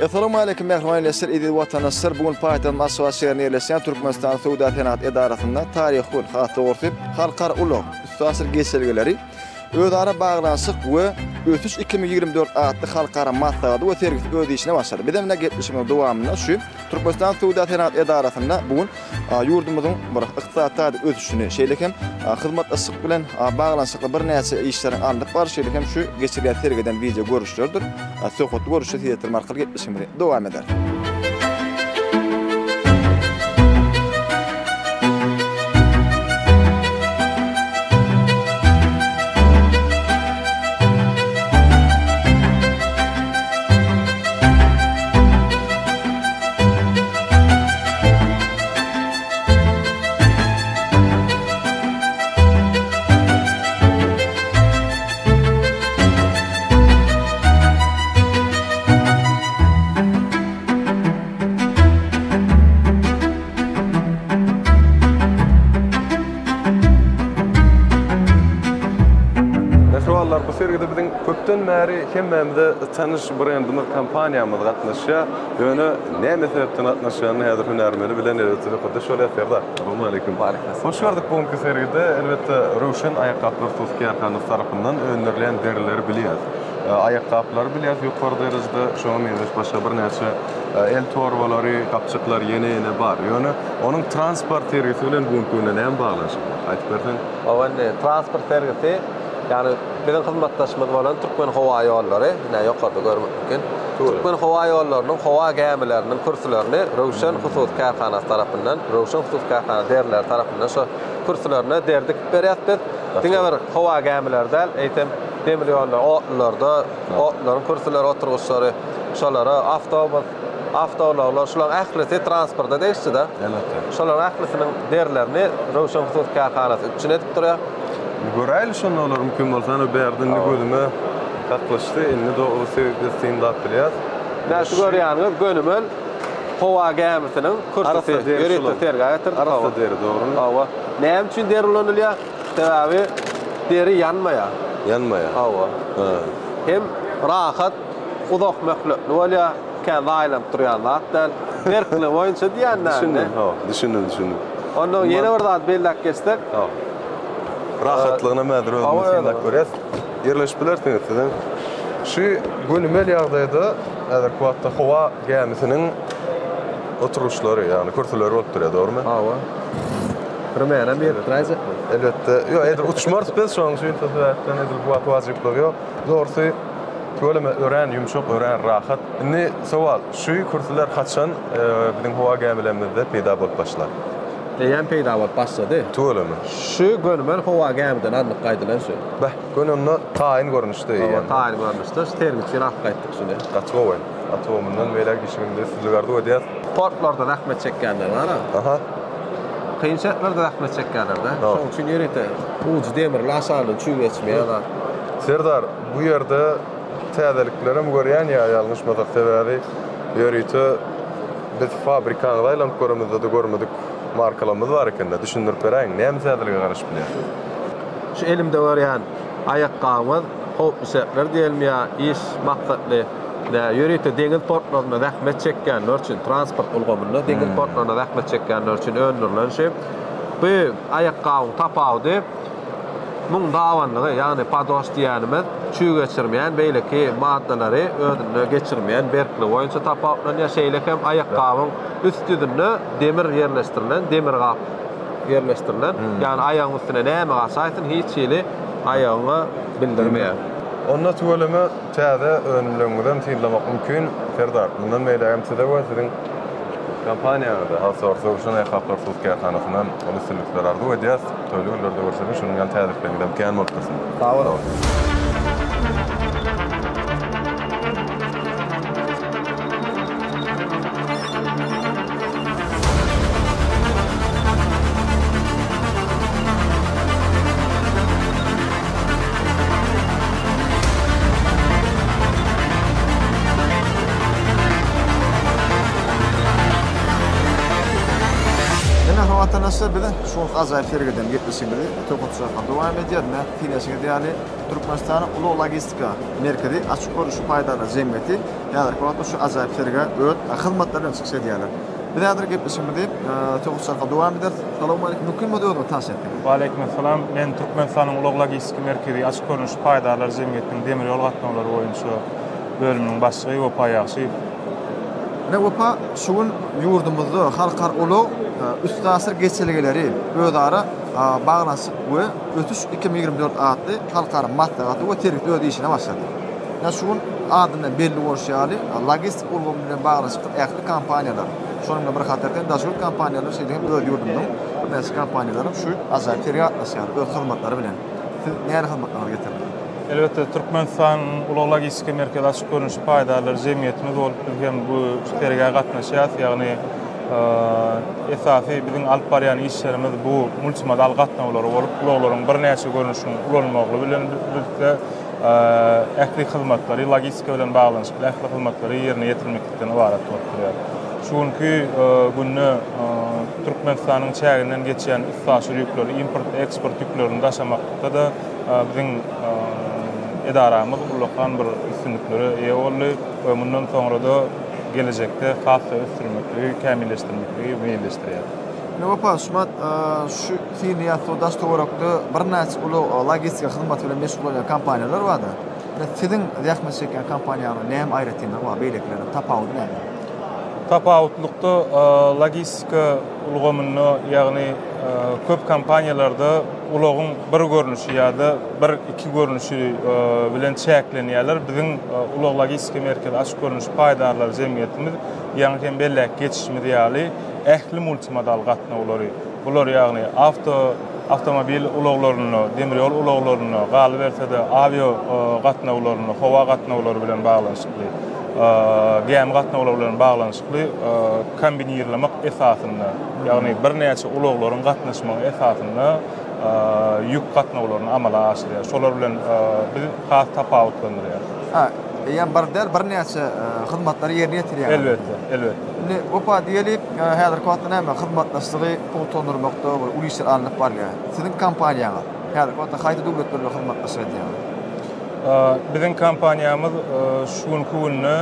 Essalamualeýkum mähriban ildeşler, eziz watandaşlar! Bu gün paýtagtymyz Aşgabat şäherinde ýerleşýän Türkmenistanyň Söwda-senagat edarasynda taryhy gün, has dogrusy, halkara ulag, üstaşyr geçelgeleri, özara baglanyşyk we ösüş 2024 atly halkara maslahaty we sergisi öz işine başlady. Bizem ine gepleşigimiziň dowamynda şu Türkmenistan Söwda-senagat edarasynda bu gün ýurdumyzyň bir ykdysady taýdan ösüşini, şeýle hem hyzmatdaşlyk bilen baglanyşykly birnäçe işleriň alnyp barşy, şeýle hem şu geçirilýän sergiden wideo görnüşlerdir, söhbetli görnüşde size ýetirmek arkaly gepleşigimizi dowam ederis. Mähribanlar, bu sergide biziň köpden bäri hemmämize tanyş brendimiz, kompaniýamyz gatnaşýar. Ýöne näme sebäpden gatnaşýanyny häzir hünärmeni bilen elbetde söhbetdeş bolýas. Serdar, Salowmaleýkim. Waleýkim. Hoş gördük bu günki sergide. Elbetde Röwşen aýakgaplar hususy kärhanasy tarapyndan öndürilýän derileri bilýäs. Aýakgaplary bilýäs ýokary derejede, şoňa meňzeş başga birnäçe el torbalary, gapjyklar ýene-ýene bar. Ýöne onuň transport sergisi bilen bu günki günde näme baglanyşygy bar? Aýdyp berseň. Hawa indi transport sergisi, ýagny biziň hyzmatdaşymyz bolan Türkmenhowaýollary, ine ýokarda görmek mümkin. Türkmenhowaýollarynyň howa gämileriniň kürsülerini Röwşen hususy kärhanasy tarapyndan, Röwşen hususy kärhana derileri tarapyndan şo kürsülerine deri dikip berýäs biz. Diňe bir howa gämileri däl, eýsem demir ýolda, otlularda, otlularyň kürsüleri, oturgyçlary, şolara, awtobus, awtoulaglar, şularyň ählisi transporta degişli-de. Elbetde. Şolaryň ählisiniň derilerini Röwşen hususy kärhanasy üpjün edip durýar. Göräýeli şonda olar mümkin bolsa, ine bärde indi gözüme kaklyşdy, indi dogrusy biz synlap bilýäs. Ine şu görýäniňiz gönümel howa gämisiniň kürsüsi, ýörite sergä getirdik. Arassa deri, dogrumy? Hawa. Näme üçin deri ulanylýar? Sebäbi deri ýanmaýar. Ýanmaýar. Hawa. Hem rahat, uzak möhletli bolýar, kän zaýalanyp durýan zat däl. Berkligi boýunça diýýän-dä indi. Düşündim, hawa, düşündim, düşündim. Ondan ýene bir zat belläp geçsek. Hawa. Rahatlygynam häzir özümiz synlap görýäs. Ýerleşip bilersiňiz sizem. Şu gönümel ýagdaýda häzirki wagtda howa gämisiniň oturyşlary, ýagny kürsüleri bolup durýar, dogrumy? Hawa. Birmenem ýetdiräýjekmi? Elbetde. Ýok, edil uçmarys biz, şonuň üçin şo sebäpden edil bu wagt wajyplygy ýok. Dogrusy, tüweleme örän ýumşak, örän rahat. Indi sowal, şu kürsüler haçan biziň howa gämilerimizde peýda bolup başlar? Eýýäm peýda bolup başlady. Tüweleme. Şu gönümel howa gämiden alnyp gaýdylan şu. Beh, göni onda taýyn görnüşde eýýäm. Hawa, taýyn görnüşde. Şu sergi üçin alyp gaýtdyk şuny. Gaty gowy. Gaty gowy. Mundan beýläk işiňizde üstünlik arzuw edýäs. Portlarda zähmet çekýänler bar-a. Aha. Kyn şertlerde zähmet çekýärler-de. Şonuň üçin ýörite ujy demirli aşagyndan çüw geçmeýän zat. Serdar, bu ýerde täzeliklerem görýän ýa ýalňyşmasak sebäbi ýörite biz fabrikaňyzy aýlanyp göremizde-de görmedik markalarymyz bar ekende düşündirip beräýiň näme täzelige garaşyp bilýäs? Şu elimde görýän aýakgabymyz howply şertler diýelimi ýa iş maksatly nä ýörite deňiz portlarynda zähmet çekýänler üçin transport ulgamynda deňiz portlarynda zähmet çekýänler üçin öndürilen şu bu aýakgabyň tapawudy Muň dabanlygy, ýagny podoş diýýänimiz çüý geçirmeýän, beýleki maddalary özünde geçirmeýän berkligi boýunça tapawutlanýar. Şeýle hem aýakgabyň üst ýüzünde demir ýerleşdirilen, demir gap ýerleşdirilen. Ýagny aýagyň üstüne näme gaçaýsyn, hiç hili aýagyňa bildirmeýär. Onda tüweleme täze önümleriňizem synlamak mümkin. Serdar, mundan beýlägem size we siziň kompaniýaňyza, has dogrusy Röwşen aýakgaplar hususy kärhanasyna uly üstünlikler arzuw edýäs. Toýly günlerde görşeliň, şunuň ýaly täzelikleriňizem kän bolup dursun. Sag boluň. watandaşlar, biz şu günki ajaýyp sergiden gepleşigimizi söhbet-söhbet dowam edýäris. Ine, synlaşyňyz ýaly, Türkmenistanyň ulag-logistika merkezi açyk görnüşli paýdarlar jemgyýeti häzirki wagtda şu ajaýyp sergä öz hyzmatlary bilen çykyş edýärler. Biz häzir gepleşigimizi söhbet-söhbet dowam ederis. Salowmaleýkim, mümkin bolsa özüňizi tanyş etseňiz. Waleýkim-essalam. Men Türkmenistanyň ulag-logistika merkezi açyk görnüşli paýdarlar jemgyýetiniň demir ýol gatnawlary boýunça bölüminiň başlygy Wepa Ýagşyýew. Ine, Wepa, şu gün ýurdumyzda halkara ulag, üstaşyr geçelgeleri özara baglanyşyk we ösüş 2024 atly halkara maslahaty we sergisi öz işine başlady. Ine, şu gün adyndan belli bolşy ýaly, logistika ulgamy bilen baglanyşykly ähli kompaniýalar, şonuň bilen bir hatarda hem daşary ýurt kompaniýalary, şeýle hem öz ýurdumyzyň birnäçe kompaniýalary şu ajaýyp sergä gatnaşýarlar öz hyzmatlary bilen. Siz nähili hyzmatlaryňyzy getirdiňiz? Elbetde, Türkmenistanyň Ulag-logistika merkezi açyk görnüşli paýdarlar jemgyýetimiz bolup, biz hem bu sergä gatnaşýarys. Ýagny, esasy biziň alyp barýan işlerimiz bu multimodal gatnawlary bolup, ulaglaryň birnäçe görnüşiniň ulanylmagy bilen birlikde ähli hyzmatlary, logistika bilen baglanyşykly ähli hyzmatlary ýerine ýetirmeklikden ybarat bolup durýar. Şu günki günde Türkmenistanyň çäginden geçýän üstaşyr ýükleri, import-eksport ýüklerini daşamaklykda-da Biziň edaramyz ullakan bir üstünliklere eýe boldy we mundan soňra-da gelejekde has-da ösdürmekligi, kämilleşdirmekligi meýilleşdirýär. Ine Wepa, şumat şu synlaýas daş töwerekde birnäçe uly logistika hyzmaty bilen meşgullanýan kompaniýalar barda. Ine siziň zähmet çekýän kompaniýaňyzyň näme aýratynlygy bar beýlekilerden tapawudy näme? Tapawutlykda logistika ulgamynda, ýagny köp kompaniýalarda ulagyň bir görnüşi ýa-da bir-iki görnüşi bilen çäklenýärler. Biziň ulag-logistika merkezi açyk görnüşli paýdarlar jemgyýetimiz ýaňy hem belläp geçişimiz ýaly ähli multimodal gatnawlary, bular ýagny awto, awtomobil ulaglarynda, demir ýol ulaglarynda, galyberse-de awio gatnawlarynda, howa gatnawlary bilen baglanyşykly, gämi gatnawlary bilen baglanyşykly kombinirlemek esasynda, ýagny birnäçe ulaglaryň gatnaşmagy esasynda ýük gatnawlaryny amala aşyrýar. Şolar bilen biz has tapawutlandyrýarys. Ha, eýýäm bir däl, birnäçe hyzmatlary ýerine ýetirýäňiz. Elbetde, elbetde. Indi Wepa diýeli, häzirki wagtda näme hyzmatdaşlygy pugtalandyrmakda bir uly işler alnyp barylýar. Siziň kompaniýaňyz häzirki wagtda haýsy döwletler bilen hyzmatdaşlyk edýär? Biziň kompaniýamyz şu günki günde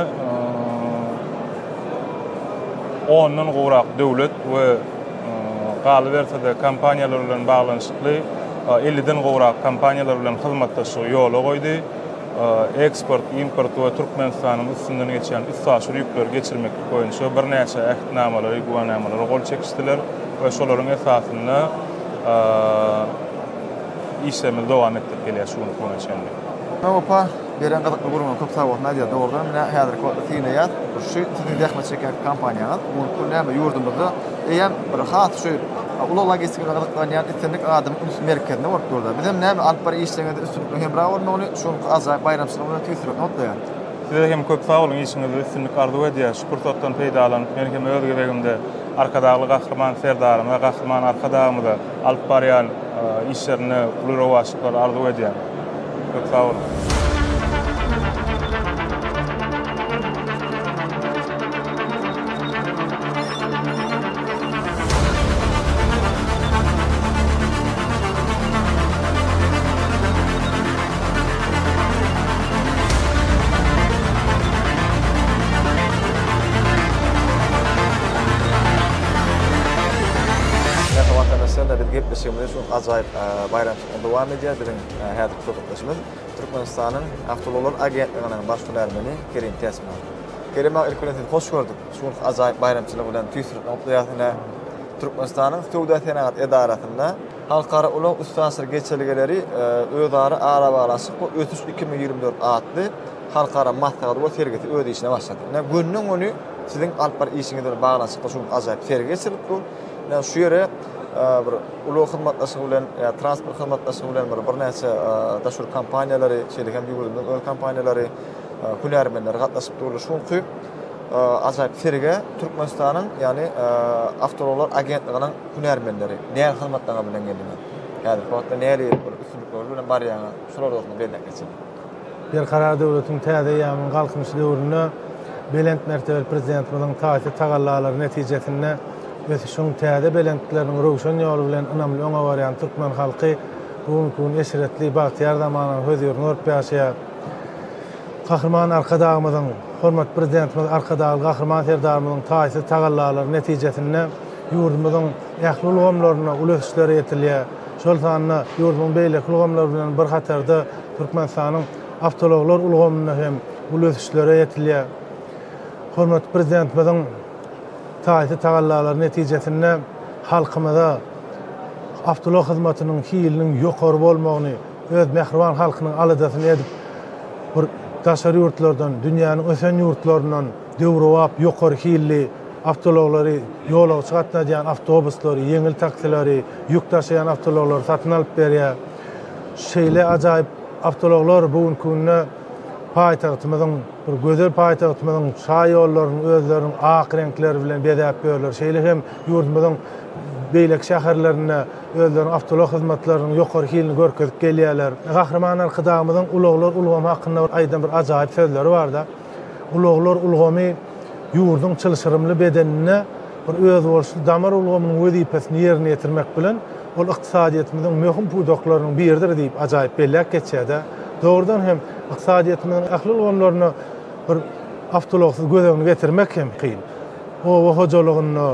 ondan gowrak döwlet we galyberse-de kompaniýalar bilen baglanyşykly elliden gowrak kompaniýalar bilen hyzmatdaşlygy ýola goýdy. Eksport, import we Türkmenistanyň üstünden geçýän üstaşyr ýükleri geçirmeklik boýunça birnäçe ähtnamalary, güwänamalara gol çekişdiler we şolaryň esasynda işlerimizi dowam etdirip gelýäris şu günki güne çenli. Wepa, Beren gyzykly gürrüňiňe köp sag bolsun aýdýar. Dogrudanam ine häzirki wagtda synlaýas. Şu siziň zähmet çekýän kompaniýaňyz bu günki gün näme ýurdumyzda eýýäm bir has şu ulag logistika bilen gyzyklanýan islendik adamyň üns merkezinde bolup durda. Bizem näme alyp barýan işleriňizde üstünlikli hemra bolmagyny şu günki ajaýyp baýramçylyk bilen tüýs ýürekden gutlaýan. Size hem köp sag boluň işiňizde üstünlik arzuw edýäs. Şu pursatdan peýdalanyp men hem öz gezegimde Arkadagly Gahryman Serdarymyza Gahryman Arkadagymyza alyp barýan işlerinde uly rowaçlyklar arzuw edýän. Köp sag boluň. Mähriban watandaşlar, biz gepleşigimizi şu ajaýyp baýramçylykdan dowam edýär. Biziň Häzirki söhbetdeşimiz Türkmenistanyň Awtoulaglar agentliginiň baş hünärmeni Kerim Täçmyradow. Kerim aga, ilki bilen sizi hoş gördük. Şu günki ajaýyp baýramçylyk bilen tüýs ýürekden gutlaýarys. Ine, Türkmenistanyň Söwda-senagat edarasynda Halkara ulag üstaşyr geçelgeleri özara arabaglanyşyk we ösüş 2024 atly halkara maslahaty we sergisi öz işine başlady. Ine, gönden-göni siziň alyp baran işiňiz bilen baglanyşykly şu günki ajaýyp sergi geçirilip dur. Ine, şu ýere bir ulag hyzmatdaşlygy bilen ýa transport hyzmatdaşlygy bilen bir birnäçe daşary ýurt kompaniýalary, şeýle hem ýurdumyzyň öz kompaniýalary, hünärmenleri gatnaşyp durlar. Şu günki ajaýyp sergä Türkmenistanyň, ýagny Awtoulaglar agentliginiň hünärmenleri nähili hyzmatlaryň bilen geldiňiz? Häzirki wagtda nähili bir üstünlikler bilen barýaňyz? Şular dogrusynda belläp geçeliň. Berkarar döwletiň täze eýýamynyň Galkynyşy döwründe belent mertebeli Prezidentimiziň taýsyz tagallalary netijesinde. ösüşiň täze belentlikleriniň röwşen ýoly bilen ynamly öňe barýan türkmen halky bu günki gün eşretli, bagtyýar zamananyň hözirini görüp ýaşaýar. Gahryman Arkadagymyzyň, hormatly Prezidentimiz Arkadagly Gahryman Serdarymyzyň taýsyz tagallalary netijesinde ýurdumyzyň ähli ulgamlarynda uly ösüşlere ýetilýär. Şol sanda ýurdumyzyň beýleki ulgamlary bilen bir hatarda Türkmenistanyň awtoulaglar ulgamynda hem uly ösüşlere ýetilýär. Hormatly Prezidentimiziň taýsyz tagallalary netijesinde halkymyza awtoulag hyzmatynyň hiliniň ýokary bolmagyny, öz mähriban halkynyň aladasyny edip, bir daşary ýurtlardan, dünýäniň ösen ýurtlaryndan döwrebap ýokary hilli awtoulaglary, ýolagçy gatnadýan awtobuslary, ýeňil taksileri, ýük daşaýan awtoulaglary satyn alyp berýär. Şeýle ajaýyp awtoulaglar bu günki günde paýtagtymyzyň, bir gözel paýtagtymyzyň şaýollaryny özleriniň ak reňkleri bilen bezäp ýörler. Şeýle hem ýurdumyzyň beýleki şäherlerinde özleriniň awtoulag hyzmatlarynyň ýokary hilini görkezip gelýärler. Gahryman Arkadagymyzyň ulaglar ulgamy hakynda bir aýdan bir ajaýyp sözleri bar-da. Ulaglar ulgamy ýurduň çylşyrymly bedeninde bir özboluşly damar ulgamynyň wezipesini ýerine ýetirmek bilen, ol ykdysadyýetimiziň möhüm pudaklarynyň biridir diýip ajaýyp belläp geçýär-de. Dogrudan hem, ykdysadyýetimiziň ähli ulgamlaryna bir awtoulagsyz göz öňüne getirmek hem kyn. Oba hojalygynda,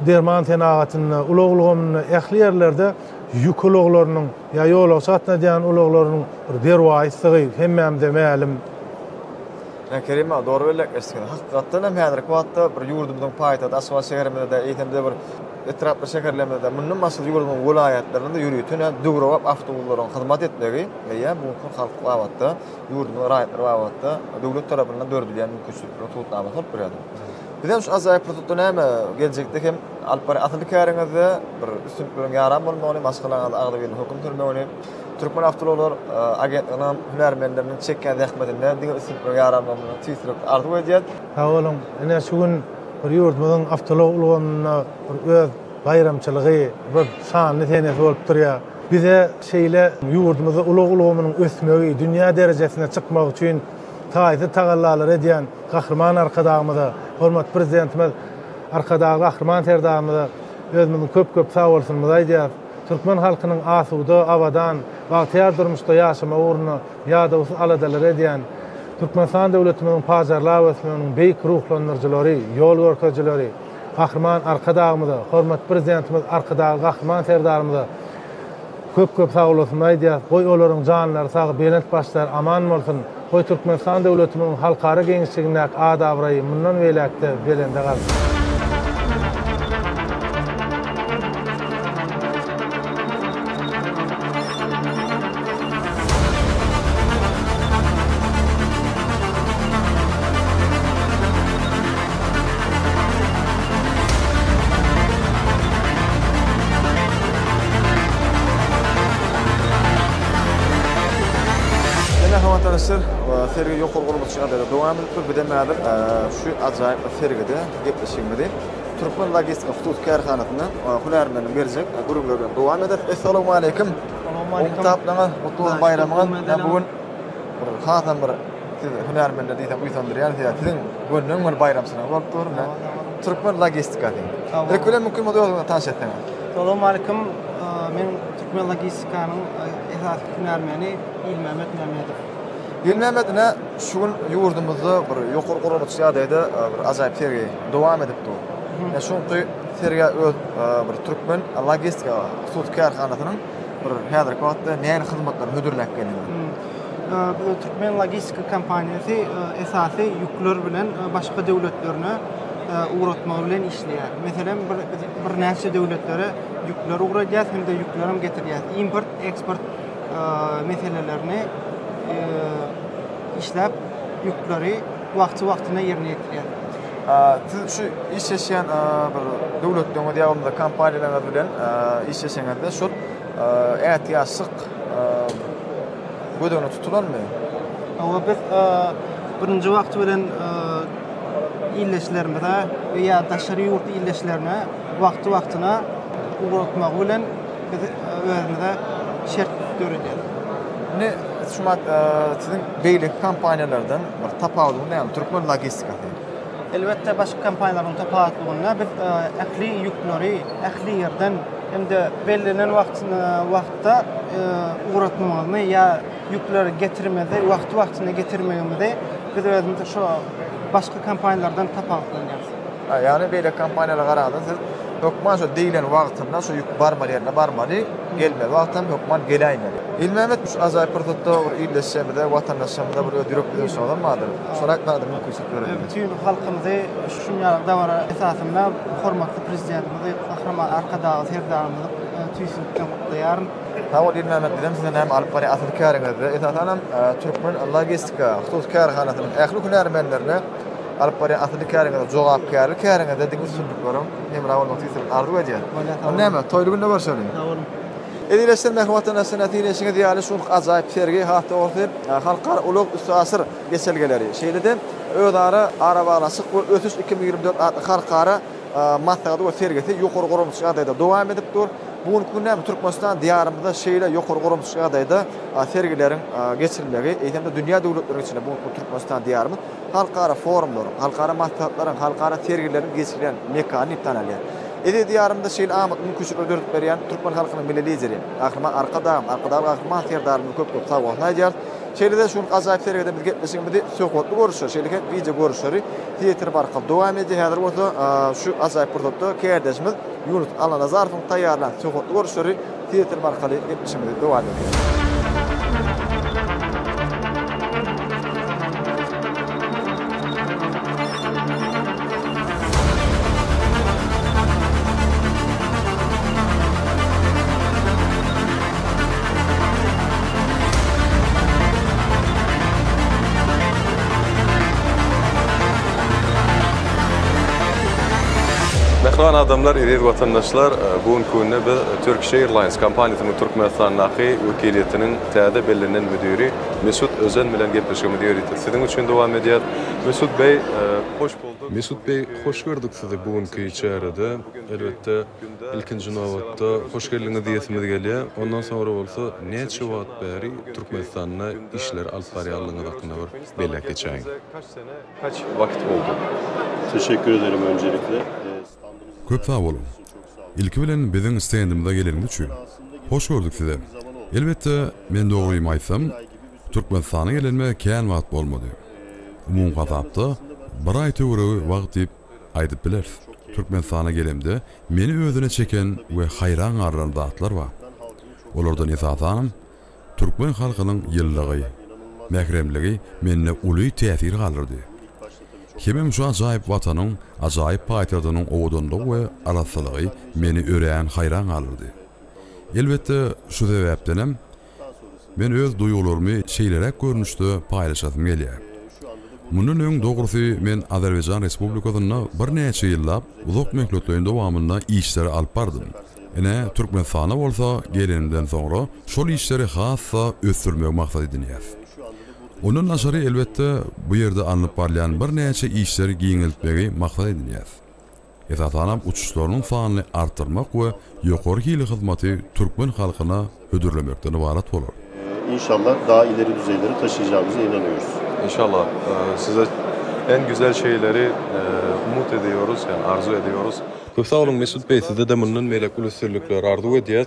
derman senagatynda, ulag ulgamynda ähli ýerlerde ýük ulaglarynyň ýa ýolagçy gatnadýan ulaglarynyň bir derwaýysdygy hemmämize mälim. Ýa Kerim aga, dogry belläp geçdiňiz. Hakykatdan hem häzirki wagtda bir ýurdumyzyň paýtagty Aşgabat şäherimizde-de, eýsem-de bir etrapdyr şäherlerimizde, mundan başga-da ýurdumyzyň welaýatlarynda-da ýörite döwrebap awtobuslaryň hyzmat etmegi eýýäm bu günki halk babatda, ýurdumyzyň raýatlary babatda döwlet tarapyndan döredilýän mümkinçilikleriň subutnamasy bolup durýar. Bizem şu ajaýyp pursatda näme, geljekde hem alyp barýan asylly käriňizde bir üstünlikleriň ýaran bolmagyny, maşgalaňyzda agzybirligiň höküm sürmegini, Türkmenawtoulaglar agentliginiň hünärmenleriniň çekýän zähmetinde diňe üstünlikleriň ýaran bolmagyny tüýs ýürekden arzuw edýäs. Sag boluň. Ine, şu gün bir ýurdumyzyň awtoulag ulgamynda bir öz baýramçylygy, bir şanly senesi bolup durýar. Bize şeýle ýurdumyzda ulag ulgamynyň ösmegi, dünýä derejesine çykmagy üçin taýsyz tagallalary edýän Gahryman Arkadagymyza, hormatly Prezidentimiz Arkadagly Gahryman Serdarymyza özümiziň köp-köp sagbolsunymyzy aýdýarys. Türkmen halkynyň asuda, abadan, bagtyýar durmuşda ýaşamagy ugrunda ýadawsyz aladalary edýän, Türkmenistan döwletimiziň pajarlap ösmeginiň beýik ruhlandyryjylary, ýol görkezijileri Gahryman Arkadagymyza, hormatly Prezidentimiz Arkadagly Gahryman Serdarymyza Köp-köp sagbolsun aýdýas. Goý olaryň janlary sag, belent başlary aman bolsun. Goý Türkmenistan döwletimiziň halkara giňişligindäki at-abraýy mundan beýläk-de belende galsyn. Ine hormatly sergi ýokary guramaçy ýagdaýda dowam edip dur. Bizem häzir şu ajaýyp sergide gepleşigimizi Türkmen logistika hususy kärhanasynda hünärmeniniň berjek gürrüňleri bilen dowam ederis. Essalawmaleýkim. Salowmaleýkim. Gowmy Gutly bolsun baýramyňyz. Bu gün bir hasam bir Siz hünärmenler diýseň buýsandyrýan sebäbi siziň gönden-göni baýramçylygyňyz bolup dur. Ine, Türkmen logistikasy. Ilki bilen mümkin bolsa özüňizi tanyş etseňiz. Salowmalikim. Men Türkmen logistikanyň esasy hünärmeni Ilmämmet Mämmedow. Ilmämmet ine şu gün ýurdumyzda bir ýokary guramaçy ýagdaýda bir ajaýyp sergi dowam edip dur. Ine şuňky sergä öz bir Türkmen logistika hususy kärhanasynyň bir häzirki wagtda nähili hyzmatlaryny hödürläp gelýär? Bu Türkmen logistika kompaniýasy esasy ýükler bilen başga döwletlerine ugratmagy bilen işleýär. Meselem, bir birnäçe döwletlere ýükler ugradýar hem-de ýükler hem getirýär. Import, eksport meselelerini işläp, ýükleri wagty-wagtynda ýerine ýetirýär. Siz şu işleşýän bir döwletleriňiz ýa bolmasa kompaniýalaryňyz bilen işleşeňizde şol ätiýaçlyk göz öňünde tutulanmy? Hawa, biz birinji wagty bilen ildeşlerimize we ýa daşary ýurt ildeşlerine wagty-wagtyna ugratmagy bilen biz özümize şert döredýäris. Indi şumat siziň beýleki kompaniýalardan bir tapawudyňyz näme? Türkmen logistikasy. Elbetde başga kompaniýalaryň tapawutlygynda biz ähli ýükleri ähli ýerden hem-de bellenen wagtda ugratmamyzy ýa ýükleri getirmezi wagty-wagtynda getirmegimizi biz özümiz şu başga kompaniýalardan tapawutlanýarys. Ýagny beýleki kompaniýalara garanda siz hökman şo diýlen wagtynda şo ýük barmaly ýerine barmaly, gelmeli wagtam hökman geläýmeli. Ilmämmet şu ajaýyp pursatda bir ildeşlerimize, watandaşlarymyza bir öz ýürek buýsançlaryňyzam bardyr. Şony aýtmaga-da mümkinçilik dörediň. Bütin halkymyzy şuň ýaly dabara esasynda hormatly Prezidentimizi Gahryman Arkadagly Serdarymyzy tüýs ýürekden gutlaýaryn. Sag bol Ilmämmet bizem size näme alyp barýan asyl käriňizde esasanam Türkmen logistika hususy kärhanasynyň ähli hünärmenlerine Alyp barýan asylly käriňizde, jogapkärli käriňizde diňe üstünlikleriň hemra bolmagyny tüýs ýürekden arzuw edýän. Onda näme, toýly günde görşeliň! Sag boluň! Eziz ildeşler, mähriban watandaşlar, netijeşiňiz ýaly şu günki ajaýyp sergi, has dogrusy, halkara ulag üstaşyr geçelgeleri, şeýle-de özara arabaglanyşyk we ösüş 2024 atly halkara maslahaty we sergisi ýokary guramaçylyk ýagdaýda dowam edip dur. Bu günki gün näme, Türkmenistan Diýarymyzda şeýle ýokary guramaçylyk ýagdaýda sergileriň geçirilmegi, eýsem-de dünýä döwletleriniň içinde bu günki Türkmenistan Diýarymyz halkara forumlaryň, halkara maslahatlaryň, halkara sergileriň geçirilýän mekany diýip tanalýar. Eziz Diýarymyzda şeýle amatly mümkinçilikleri döredip berýän türkmen halkynyň Milli Lideri, Gahryman Arkadagymyz, Arkadagly Gahryman Serdarymyza köp-köp sagbolsun aýdýarys. Şeýle-de şu günki ajaýyp sergide biz gepleşigimizi söhbetli görüşler, şeýle hem wideo görüşleri size ýetirip arkaly dowam edýär. Häzir bolsa şu ajaýyp pursatda kärdeşimiz Ýunus Allanazarowyň taýýarlan söhbetli görüşleri size ýetirip arkaly gepleşigimizi dowam edýäris. Mähriban adamlar, eziz watandaşlar, bu günki günde biz Turkish Airlines kompaniýasynyň Türkmenistandaky wekiliýetiniň täze bellenen müdiri Mesut Özen bilen gepleşigimizi ýörite siziň üçin dowam edýäris. Mesut beý, hoş bulduk. Mesut beý, hoş gördük sizi bu günki çärede. Elbetde, ilkinji nobatda hoş geldiňiz diýesimiz gelýär. Ondan soňra bolsa näçe wagt bäri Türkmenistanda işleri alyp barýanlygyňyz hakynda bir belläp geçäýiň. Kaç wagt boldy? Teşekkür ederim öncelikle. Köp sag boluň. Ilki bilen biziň stendimize geleniňiz üçin. Hoş gördük sizi. Elbetde, men dogrymy aýtsam, Türkmenistana gelenime kän wagt bolmady. Umumy hasapda bir aý töweregi wagt diýip aýdyp bileris. Türkmenistana gelemde meni özüne çeken we haýran galdyran zatlar bar. Olardan esasanam Türkmen halkynyň ýylylygy, mähremligi mende uly täsir galdyrdy. Hemem şu ajaýyp Watanyň, ajaýyp paýtagtynyň owadanlygy we arassalygy meni örän haýran galdyrdy. Elbetde, şu sebäpdenem men öz duýgularymy şeýleräk görnüşde paýlaşasym gelýär. Mundan öň, dogrusy, men Azerbaýjan Respublikasynda birnäçe ýyllap uzak möhletleýin dowamynda işleri alyp bardym. Ine, Türkmenistana bolsa gelenimden soňra şol işleri has-da ösdürmegi maksat edinýäs. Ondan daşary, elbetde, bu ýerde alnyp barylýan birnäçe işleri giňeltmegi maksat edinýäs. Esasanam uçuşlarynyň sanyny artdyrmak we ýokary hili hyzmaty türkmen halkyna hödürlemekden ybarat bolar. Inşallah daha ileri düzeylere taşıyacağımıza inanıyoruz. Inşallah size en güzel şeyleri umut ediyoruz yani arzu ediyoruz. Köp sag boluň Mesut beý sizede mundan beýläk uly üstünlikler arzuw edýäs.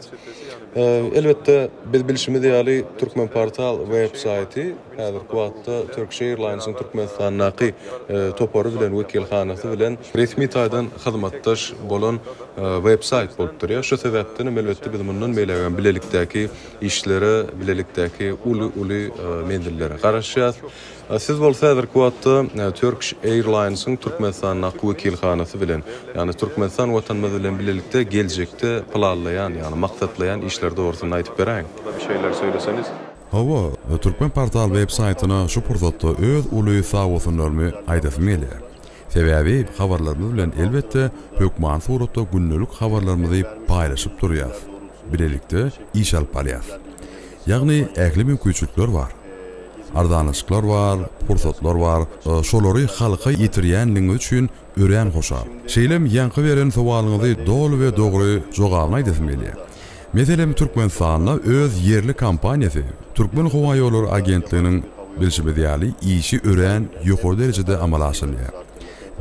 Elbetde biz bilşimiz ýaly Türkmenportal web saýty häzirki wagtda Turkish Airlines-iň Türkmenistandaky topary bilen wekilhanasy bilen resmi taýdan hyzmatdaş bolan web saýt bolup durýar. Şu sebäpden hem elbetde biz mundan beýlägem bilelikdäki işlere, bilelikdäki uly-uly menzillere garaşýas. Siz bolsa häzirki wagtda Turkish Airlines-iň Türkmenistandaky wekilhanasy bilen, ýagny Türkmenistan Watanymyz bilen bilelikde geljekde planlaýan, ýagny maksatlaýan işleri dogrusynda aýdyp beräýiň. Bir şeyler söyleseniz. Hawa, Türkmenportal web saýtyna şu pursatda öz uly sagbolsunlarymy aýdasym gelýär. Sebäbi habarlarymyz bilen elbetde hökmany suratda gündelik habarlarymyzy paýlaşyp durýas, bilelikde iş alyp barýas. Ýagny ähli mümkinçilikler bar. Arzanlaşyklar bar, pursatlar bar, şolary halka ýetirýänligiňiz üçin örän hoşal. Şeýlem ýaňky beren sowalyňyzy doly we dogry jogabyny aýdasym gelýär. Meselem Türkmenistanda öz ýerli kompaniýasy Türkmenhowaýollary agentliginiň bilşimiz ýaly işi örän ýokary derejede amala aşyrylýar.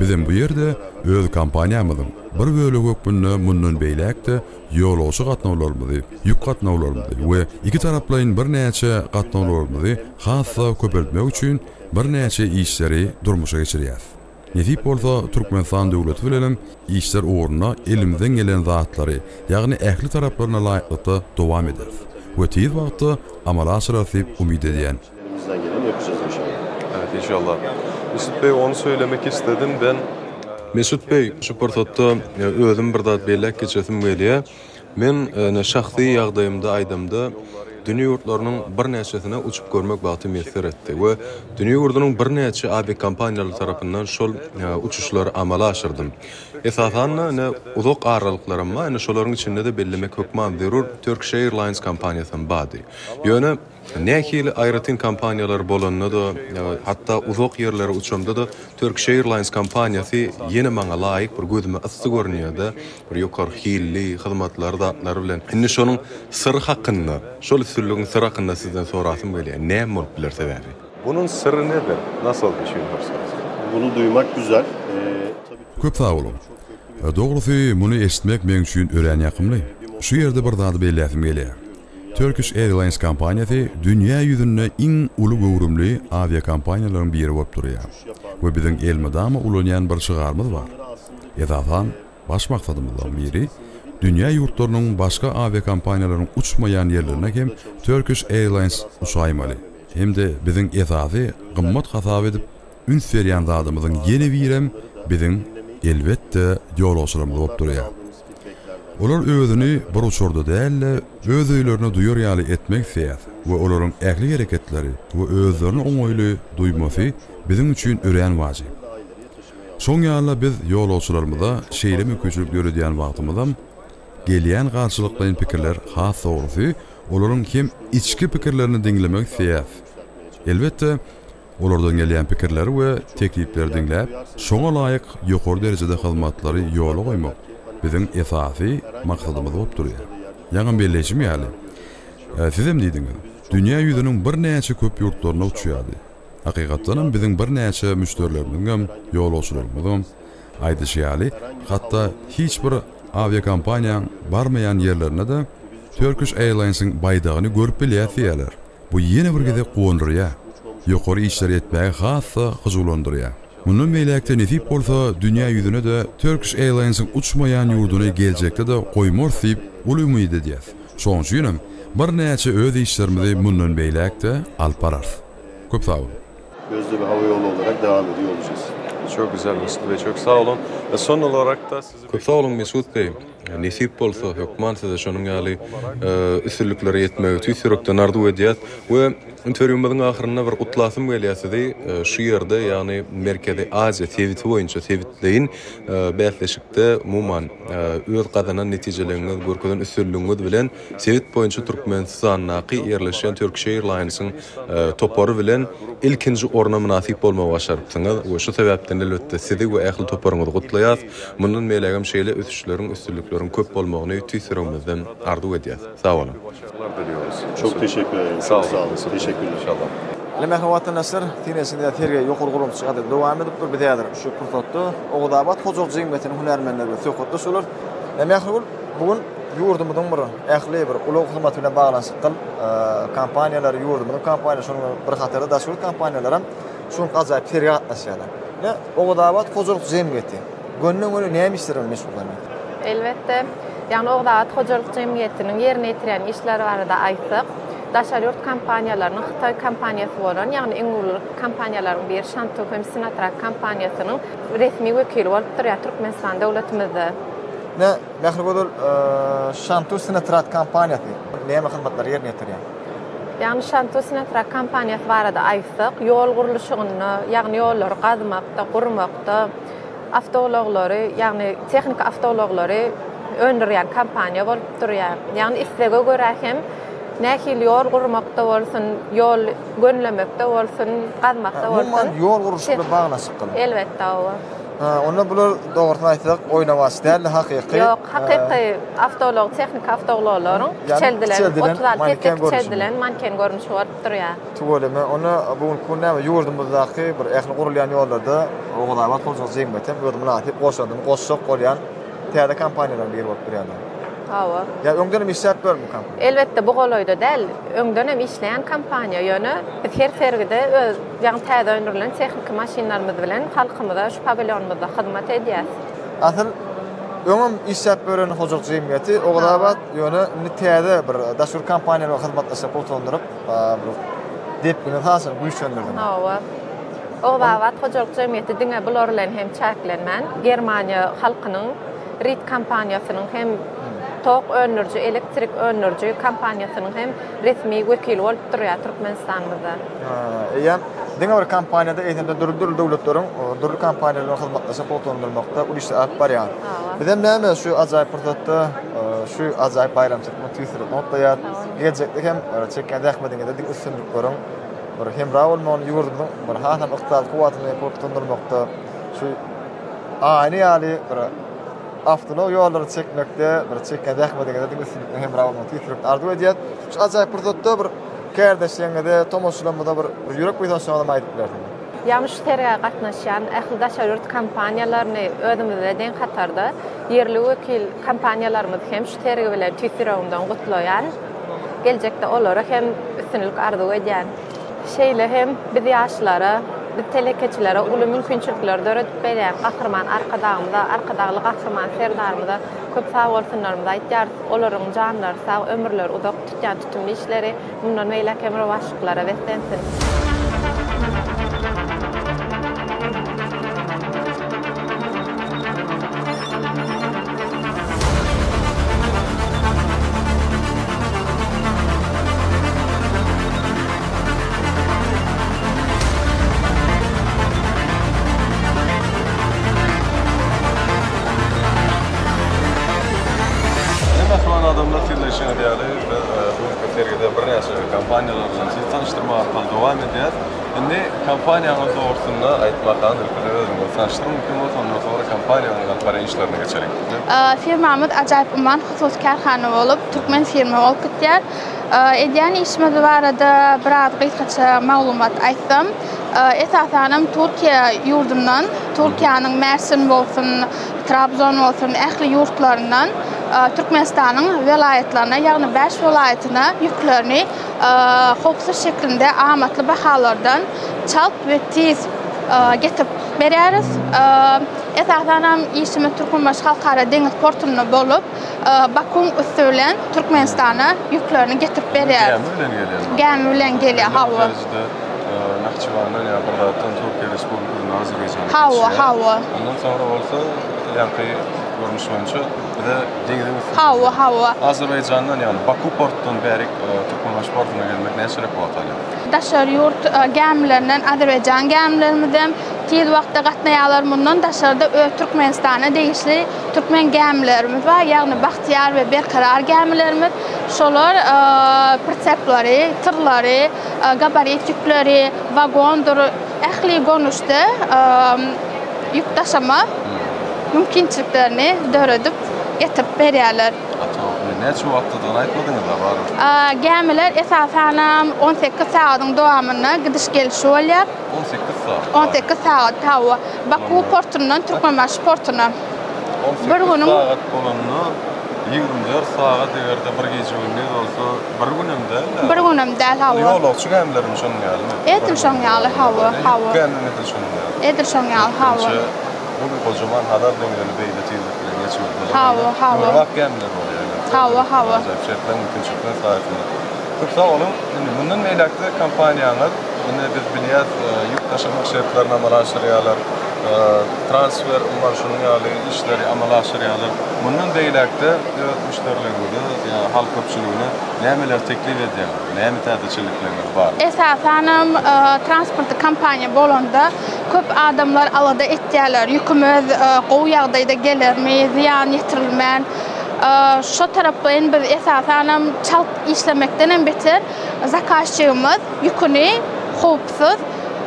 Bizem bu ýerde öz kompaniýamyzyň bir bölegi hökmünde mundan beýläk-de ýolagçy gatnawlarymyzy, ýük gatnawlarymyzy we ikitaraplaýyn birnäçe gatnawlarymyzy has-da köpeltmek üçin birnäçe işleri durmuşa geçirýäs. Nesip bolsa, Türkmenistan döwleti bilenem işler ugrunda elimizden gelen zatlary, ýagny ähli taraplaryna laýyklykda dowam ederis we tiz wagtda amala aşyrarys diýip umyt edýän. Elimizden geleni yapacağız inşallah. Evet inşallah. Mesut Bey onu söylemek istedim ben. Mesut Bey şu pursatda özüm bir zat belläp geçesim gelýär. Men ine şahsy ýagdaýymda aýdamda dünýe ýurtlarynyň birnäçesine uçup görmek bagty miýesser etdi we dünýe ýurdunyň birnäçe awiakompaniýalary tarapyndan şol uçuşlary amala aşyrdym. Esasanda ine uzak aralyklaram bar, ine şolaryň içinde-de bellemek hökman zerur Turkish Airlines kompaniýasam bardy. Ýöne Nähili aýratyn kompaniýalar bolanda-da, hatda uzak ýerlere uçamda-da Turkish Airlines kompaniýasy ýene maňa laýyk bir gözüme yssy görünýär-de, bir ýokary hilli hyzmatlary zatlary bilen. Indi şonuň syry hakynda, şol üstünligiň syry hakynda sizden sorasym gelýär. Näme bolup biler sebäbi? Bunun syrry nedir? Nasıl düşünüyorsunuz? Bunu duymak güzel. Köp sag boluň. Dogrusy, muny eşitmek meň üçin örän ýakymly. Şu ýerde bir zady belläsim gelýär. Turkish Airlines kompaniýasy dünýä ýüzünde iň uly göwrümli awiakompaniýalaryň biri bolup durýar we biziň elmydama ulanýan bir şygarymyz bar. Esasan, baş maksadymyzlaryň biri, dünýä ýurtlarynyň başga awiakompaniýalaryň uçmaýan ýerlerine hem Turkish Airlines uçaýmaly hem-de biziň esasy gymmat hasap edip üns berýän zadymyzyň ýene birem biziň, elbetde, ýolagçylarymyz bolup durýar. Olar özüni bir uçarda däl-de, öz öýlerinde duýar ýaly etmek isleýär we olaryň ähli hereketleri we özlerini oňaýly duýmasy biziň üçin örän wajyp. Şoň ýaly-da biz ýolagçylarymyza şeýle mümkinçilik döredýän wagtymyzam, gelýän garşylyklaýyn pikirler has dogrusy, olaryň hem içki pikirlerini diňlemek isleýäris. Elbetde, Olardan gelýän pikirleri we teklipleri diňläp, şoňa laýyk ýokary derejede hyzmatlary ýola goýmak biziň esasy maksadymyz bolup durýar. Ýaňam belleýşim ýaly, sizem diýdiňiz, dünýä ýüzüniň birnäçe köp ýurtlaryna uçýardy. Hakykatdanam biziň birnäçe müşderilerimiziňem, ýolagçylarymyzyňam aýdyşy ýaly, hatda hiç bir awiakompaniýaň barmaýan ýerlerinde-de Turkish Airlines-iň baýdagyny görüp bilýäs diýýärler. Bu ýene bir gezek guwandyrýar, ýokary işleri etmäge has-da hyjuwlandyrýar. Mundan beýläk-de nesip bolsa dünýä ýüzüne-de Turkish Airlines-iň uçmaýan ýurduny geljekde-de goýmarys diýip uly umyt edýäs. Şonuň üçinem birnäçe öz işlerimizi mundan beýläk-de alyp bararys. Köp sag boluň. Gözde bir hava ýoly olarak devam ediyor olacağız. Çok güzel Mesut Bey, çok sag olun. Ve son olarak da sizi Köp sag boluň Mesut Bey. Nesip bolsa hökman size şonuň ýaly üstünliklere ýetmegi tüýs ýürekden arzuw edýäs we interwýumyzyň ahyrynda bir gutlasym gelýär sizi şu ýerde ýagny Merkezi Aziýa sebiti boýunça sebitleýin bäsleşikde umuman öz gazanan netijeleriňiz görkezen üstünligiňiz bilen sebit boýunça Türkmenistandaky ýerleşýän Turkish Airlines-iň topary bilen ilkinji orna mynasyp bolmagy başarypsyňyz we şu sebäpden elbetde sizi we ähli toparyňyzy gutlaýas. Mundan beýlägem şeýle ösüşleriň, üstünlikleriň köp bolmagyny tüýs ýüregimizden arzuw edýäs. Sag boluň. Çok teşekkür ederim. Çok sag olun. Teşekkürler. Ine mähriban watandaşlar, siňeşiňiz sergi ýokary guramaçylyk ýagdaýda dowam edip dur. Biz häzir şu pursatda Oguzabat hojalyk jemgyýetiniň hünärmenleri bilen söhbetdeş bolarys. Mährigül, bu gün ýurdumyzyň bir ähli bir ulag hyzmaty bilen baglanyşykly kompaniýalary, ýurdumyzyň kompaniýalary, şonuň bilen bir hatarda daşary ýurt kompaniýalary hem şu günki ajaýyp sergä gatnaşýarlar. Ine, Oguzabat hojalyk jemgyýeti gönden-göni näme işler bilen meşgullanýar? Elbetde, ýagny Oguzabat hojalyk jemgyýetiniň ýerine ýetirýän işleri barada aýtsak, daşary ýurt kompaniýalarynyň hytaý kompaniýasy bolan, ýagny iň uly kompaniýalaryň biri Şantu hem Sinotrak kompaniýasynyň resmi wekili bolup durýar Türkmenistan döwletimizde. Ine, Mährigözel, Şantu Sinotrak kompaniýasy näme hyzmatlary ýerine ýetirýär? Ýagny Şantu Sinotrak kompaniýasy barada aýtsak, ýol gurluşygynda, ýagny ýollary gazmakda, gurmakda, awtoulaglary, ýagny tehniki awtoulaglary öndürýän kompaniýa bolup durýar. Ýagny islege görä hem nähili ýol gurmakda bolsun, ýol gönülemekde bolsun, gazmakda bolsun. Umuman ýol gurluşygy bilen baglanyşykly. Elbetde, hawa. Ha, onda bular dogrusyny aýtsak oýnawaç däl-de hakyky. Ýok, hakyky awtoulag, tehniki awtoulaglaryň kiçeldilen, 36 esse kiçeldilen manken görnüşi bolup durýar. Tüweleme, onda bu günki gün näme ýurdumyzdaky bir ähli gurulýan ýollarda Oguzabat hojalyk jemgyýeti hem öz mynasyp goşandyny goşjak bolýan täze kompaniýalaryň biri bolup durýarlar. Hawa. Ýa öňden hem işläp ýörmi bu kompaniýa? Elbetde bu golaýda däl, öňden hem işleýän kompaniýa, ýöne biz her sergide öz ýaňy täze öndürilen tehniki maşynlarymyz bilen halkymyza şu pawilýonymyzda hyzmat edýäs. Asyl öňem işläp ýören hojalyk jemgyýeti Oguzabat, ýöne indi täze bir daşary ýurt kompaniýalary bilen hyzmatdaşlyk pugtalandyryp, bir depgini hasam güýçlendirdiňiz. Hawa. Ogulabat hojalyk jemgyýeti diňe bular bilen hem çäklenmän, Germaniýa halkynyň Rit kompaniýasynyň hem tok öndüriji, elektrik öndüriji kompaniýasynyň hem resmi wekili bolup durýar Türkmenistanymyzda. Eýýäm diňe bir kompaniýada, eýsem-de dürli-dürli döwletleriň dürli kompaniýalary bilen hyzmatdaşlyk pugtalandyrmakda uly işler alyp barýar. Bizem näme şu ajaýyp pursatda şu ajaýyp baýramçylyk bilen tüýs ýürekden gutlaýarys. Geljekde hem çekýän zähmetiňizde diňe üstünlikleriň bir hemra bolmagyny, ýurdumyzyň bir hasam ykdysady kuwwatyny pugtalandyrmakda şu aýna ýaly bir awtoulag ýollary çekmekde bir çekýän zähmetiňize diňe üstünlikler hemra bolmagyny tüýs ýürekden arzuw edýäs. Şu ajaýyp pursatda bir kärdeşleriňize, tomaşaçylarymyza bir ýürek buýsançlaryňyzam aýdyp bilersiňiz. Ýagny şu sergä gatnaşýan ähli daşary ýurt kompaniýalaryny özümiz bilen deň hatarda ýerli wekil kompaniýalarymyzy hem şu sergi bilen tüýs ýüregimden gutlaýan. Geljekde olara hem üstünlik arzuw edýän. Şeýle hem biz ýaşlara, biz telekeçilere uly mümkinçilikleri döredip berýän Gahryman Arkadagymyza, Arkadagly Gahryman Serdarymyza köp sagbolsunlarymyzy aýtýarys. Olaryň janlary sag, ömürleri uzak, tutýan tutumly işleri mundan beýläk hem rowaçlyklara beslensin! Ine mähriban adamlar siz bilşiňiz ýaly biz bu günki sergide birnäçe kompaniýalar bilen sizi tanyşdyrmak arkaly dowam edýäs. Indi kompaniýaňyz dogrusynda aýtmakan ilki özüňizi tanyşdyryň mümkin bolsa ondan soňra kompaniýaňyzyň alyp barýan işlerine geçeliň. Firmamyz Ajaýyp Umman hususy kärhana bolup, türkmen firma bolup gitýär. Edýän işimiz barada biraz gysgaça maglumat aýtsam, esasanam Türkiýe ýurdundan, Türkiýäniň Mersin bolsun, Trabzon bolsun, ähli ýurtlaryndan Türkmenistanyň welaýatlaryna, ýagny bäş welaýatyna ýüklerini howpsuz şekilinde amatly bahalardan çalt we tiz getirip berýäris. Esasanam işimiz Türkmenbaşy Halkara deňiz portunda bolup, Bakuň üsti bilen Türkmenistana ýüklerini getirip berýäris. Gämi bilen gelýärmi? Gämi bilen gelýär, hawa. Belli bir derejede Nahçywandan ýa bir zatdan Türkiýe Respublikasyna Azerbaýjana geçýär. Hawa, hawa. Ondan soňra bolsa ýaňky görnüş boýunça bize deňziň üsti bilen. Hawa, hawa. Azerbaýjandan ýagny Baku portdan bärik Türkmenbaşy portuna gelmek näçeräk wagt alýar? Daşary ýurt gämilerinden Azerbaýjan gämilerimizem tiz wagtda gatnaýarlar. Mundan daşarda öz Türkmenistana degişli Türkmen gämilerimiz bar, ýagny Bagtyýar we Berkarar gämilerimiz. Şolar priseplary, tyrlary, gabarit ýükleri, wagondyr, ähli görnüşde ýük daşama mümkinçiliklerini döredip, getirip berýärler. Gaty gowy. Näçe wagtdadygyny aýtmadyňyz-a barybir. Gämiler esasanam 18 sagadyň dowamynda gidiş-gelişi bolýar. 18 sagat. 18 sagat, hawa. Baku portundan Türkmenbaşy portuna. 18 sagat bolanda 24 sagat eger-de bir gije-gündiz bolsa, bir günem däl-de. Bir günem däl, hawa. Ýolagçy gämilerem şonuň ýalymy? Edil şoň ýaly, hawa, hawa. Ýük gämem edil şonuň ýaly. Edil şoň ýaly, hawa. Köplenç uly gojaman Hazar deňzini beýle tizlik bilen geçip bilseler, Hawa, hawa. döwrebap gämiler bolýar. Hawa, hawa. Ajaýyp şertler, mümkinçilikler saýasynda. Köp sag boluň. Indi mundan beýläk-de kompaniýaňyz, indi biz bilýäs, ýük daşamak şertlerini amala aşyrýarlar, transfer, umuman şunuň ýaly işleri amala aşyrýarlar. Mundan beýläk-de öz müşderileriňize ýa halk köpçüligine nämeleri teklip edýäňiz? Näme täzeçillikleriňiz bar? Esasanam transportly kompaniýa bolanda köp adamlar alada etýärler, ýükümiz gowy ýagdaýda gelermi, zyýan ýetirilmän. Şo taraplaýyn biz esasanam çalt işlemekdenem beter zakazçygymyz ýüküni howpsuz,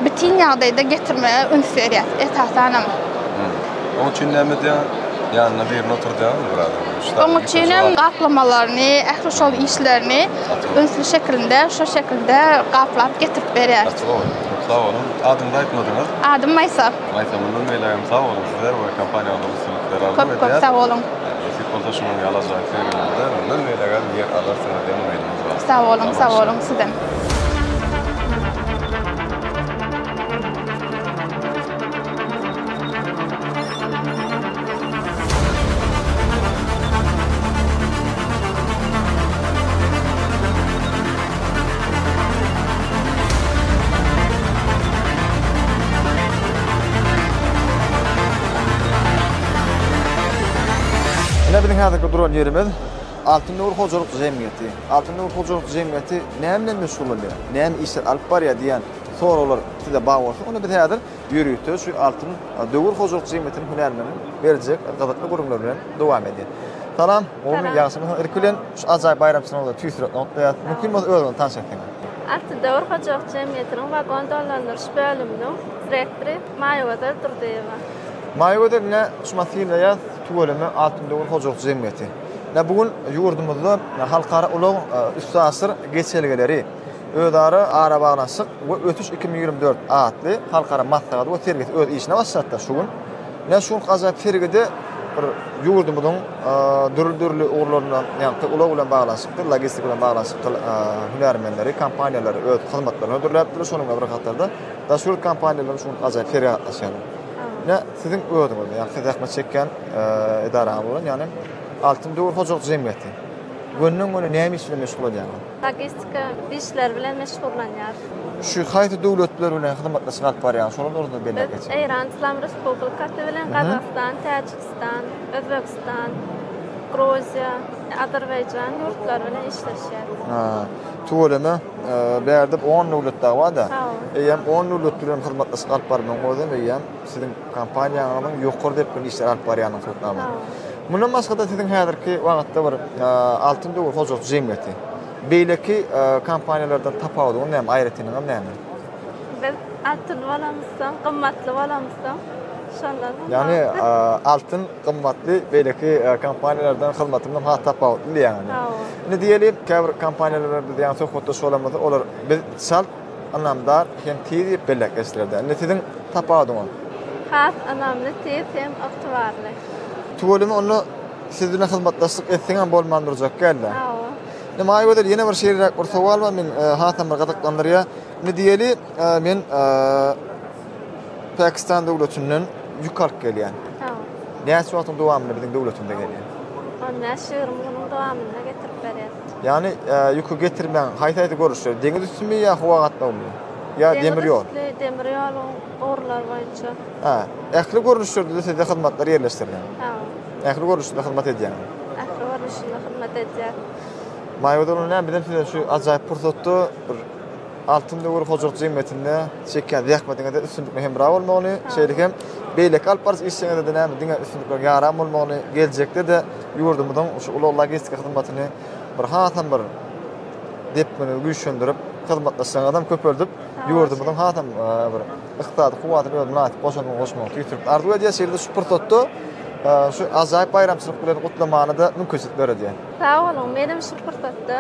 bitin ýagdaýda getirmege üns berýäs esasanam. Oň üçin näme edýäň? Ýanyna birini oturdýaňmy bir adamy? Oň üçinem gaplamalaryny, ähli şol işlerini ünsli şekilinde, şo şekilde gaplap getirip berýäris. Gaty gowy. Köp sag boluň. Adyňyzy aýtmadyňyz. Adym Maýsa. Maýsa, mundan beýlägem sag boluň size we kompaniýaňyza üstünlikler arzuw edýäs. Köp köp sag boluň. Nesip bolsa şunuň ýaly ajaýyp sergilerde mundan beýlägem ýer alarsyňyz diýen umydymyz bar. Sag boluň, sag boluň sizem. Ine biziň häzirki duran ýerimiz Altyn Döwür hojalyk jemgyýeti. Altyn Döwür hojalyk jemgyýeti näme bilen meşgullanýar, näme işler alyp barýar diýen soraglar size bar bolsa, onda biz häzir ýörite şu Altyn Döwür hojalyk jemgyýetiniň hünärmeniniň berjek gyzykly gürrüňleri bilen dowam edýär. Salam, gowumy, ýagşymysyňyz? Ilki bilen şu ajaýyp baýramçylygyňyzda tüýs ýürekden gutlaýarys. Mümkin bolsa özüňizi tanyş etseňiz. Altyn Döwür hojalyk jemgyýetiniň wagon dolandyryş bölüminiň direktory Maýagözel Durdyýewa. Maýagözel ine şumat synlaýas tüweleme Altyn Döwür hojalyk jemgyýeti. Ine bu gün ýurdumyzda halkara ulag üstaşyr geçelgeleri, özara arabaglanyşyk we ösüş 2024 atly halkara maslahaty we sergisi öz işine başlatdy şu gün. Ine şu günki ajaýyp sergide bir ýurdumyzyň dürli-dürli ugurlaryndan, ýagny ulag bilen baglanyşykly, logistika bilen baglanyşykly hünärmenleri, kompaniýalary öz hyzmatlaryny hödürläpdirler. Şonuň bilen bir hatarda daşary ýurt kompaniýalary şu günki ajaýyp sergä gatnaşýarlar. Ine siziň özüňiz, ýagny siz zähmet çekýän edaraňyz bolan, ýagny Altyn döwür hojalyk jemgyýeti gönden-göni näme iş bilen meşgul bolýaňyz? Logistika işleri bilen meşgullanýar. Şu haýsy döwletler bilen hyzmatdaşlyk alyp barýaňyz? Şolar dogrusynda belläp Biz geçiň. Eýran Yslam Respublikasy bilen Gazagystan, Täjigistan, Özbegistan, Gruziýa, Azerbaýjan ýurtlary bilen işleşýäris. Ha, tüweleme, bärde on döwlet dagy bar-da. Hawa. Eýýäm on döwlet bilen hyzmatdaşlyk alyp barmagyň özem eýýäm siziň kompaniýaňyzyň ýokary depginli işler alyp barýanyny subutnama. Mundan başga-da siziň häzirki wagtda bir Altyn döwür hojalyk jemgyýeti. Beýleki kompaniýalardan tapawudyňyz näme, aýratynlygyňyz näme? Biz altyn bolamyzsoň, gymmatly bolamyzsoň, şondan Ýagny altyn gymmatly, beýleki kompaniýalardan hyzmatymyz has tapawutly diýýäňiz. Hawa. Indi diýeli, käbir kompaniýalar bilen biz ýagny söhbetdeş bolamyzda, olar biz çalt ynamdar hem tiz diýip belläp geçdiler-dä. Indi siziň tapawudyňyz? Has ynamly, tiz hem ygtybarly. Tüweleme onda siz bilen hyzmatdaşlyk etseňem bolman durjak däl-dä. Hawa. Indi Maýagözel ýene bir şeýleräk bir sowal bar, men hasam bir gyzyklandyrýar. Indi diýeli, men Pakistan döwletinden ýük alyp gelýän. Hawa. Näçe wagtyň dowamynda biziň döwletimize gelýär? On bäş-ýigrimi günüň dowamynda getirip berýäs. Ýagny ýüki getirmäň haýsy-haýsy görnüşleri? Deňiz üstümi ýa howa gatnawymy? Ýa demir ýol? Deňiz üstli, demir ýoluň ugurlary boýunça. Hä, ähli görnüşlerde-de sizde hyzmatlar ýerleşdirilen. Hawa. Ähli görnüşinde hyzmat edýäňiz. Ähli görnüşinde hyzmat edýäs. Maýa Oglan näme bizem size şu ajaýyp pursatda bir Altyn döwür hojalyk jemgyýetinde çekýän zähmetiňizde üstünlikli hemra bolmagyny, şeýle hem beýleki alyp baryş işleriňizde-de näme diňe üstünlikleriň ýaran bolmagyny, geljekde-de ýurdumyzyň şu ulag-logistika hyzmatyny bir hasam bir depginini güýçlendirip, hyzmatdaşlygyňyzam köpeldip, ýurdumyzyň hasam bir ykdysady kuwwatyna öz mynasyp goşandyny goşmagyny tüýs ýürekden arzuw edýäris. Şeýle-de şu pursatda şu ajaýyp baýramçylyk bilen gutlamana-da mümkinçilik döredýär. Sag boluň, menem şu pursatda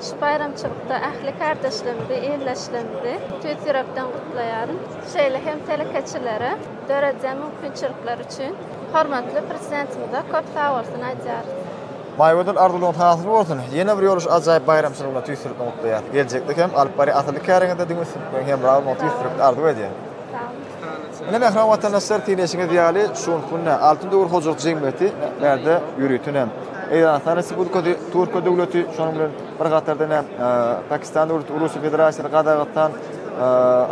Şu baýramçylykda ähli kärdeşlerimizi, ildeşlerimizi tüýs ýürekden gutlaýaryn. Şeýle hem telekeçilere döredýän mümkinçilikleri üçin hormatly Prezidentimize köp sagbolsun aýdýarys. Maýagözel arzuwlaryňyz hasyl bolsun! Ýene bir ýola şu ajaýyp baýramçylyk bilen tüýs ýürekden gutlaýarys. Geljekde hem alyp barýan asylly käriňizde diňe üstünlikleriň hemra bolmagyny tüýs ýürekden arzuw edýän. Sag boluň. Ine mähriban watandaşlar synlaýşyňyz ýaly şu günki günde Altyn döwür hojalyk jemgyýeti bärde ýöritinem Eýranystan Respublikasy, Türkiýe döwleti, şonuň bilen bir hatarda ine Pakistan döwleti, Russiýa Federasiýasy, Gazagystan,